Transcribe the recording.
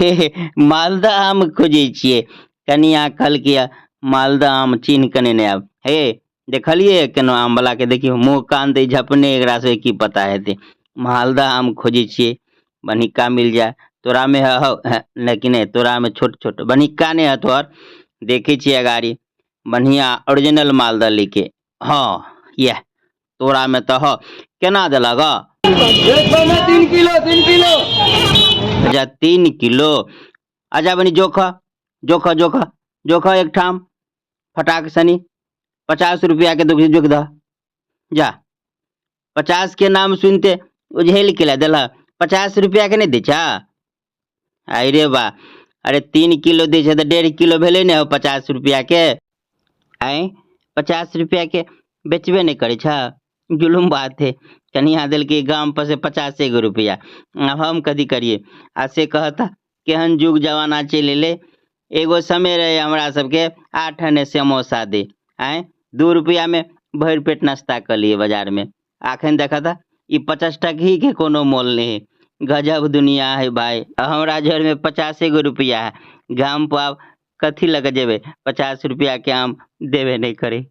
हे हे मालदह आम खोजै छियै। कनिया कहलकै मालदह आम चिन्ह कऽ नेने आयब। हे देखलियै केनो आम वाला के, देखियौ मुँह कान दै झपने, एकरा से की पता हेतै। मालदह आम खोजै छियै, बनिका मिल जाए। तोरा में है हौ, लेकिन नहि, तोरा में छोट छोट बनिका नहि है तोहर। देखै छियै अगाड़ी बढ़िया ओरिजिनल मालदह लेके। हाँ इएह तोरा में तऽ ह। केना देलक ह? 3 किलो, 3 किलो। अच्छा 3 किलो। अच्छा बनी जोख जोख जोख जोख एकठाम फटाक सनी 50 रुपया के जोख दह जा। 50 के नाम सुनते उझेल के ला देलह। 50 रुपया के नहि दै छह? अरे बा, अरे 3 किलो दै छै तऽ 1.5 किलो भेलै ने 50 रुपया के। आँय 50 रुपया के बेचबे नहि करै छह? जुलुम बात है। कनिया देलकै गाम पर से 50 गो रुपया, आब हम कथी करियै? आ से कहता केहन जुग जमाना चलि एलै। एगो समय रहै हमरा सबके 8 आने समोसा दे, आँय 2 रुपया में भरि पेट नाश्ता कऽ लियै बाजार में। अखन देखत ई 50 टकही के कोनो मोल नहीं है। गजब दुनिया है भाई। हमरा झोर में 50 गो रुपया है, गाम पर आब कथी लऽ कऽ जेबै? 50 रुपया के आम देबे नहीं करे।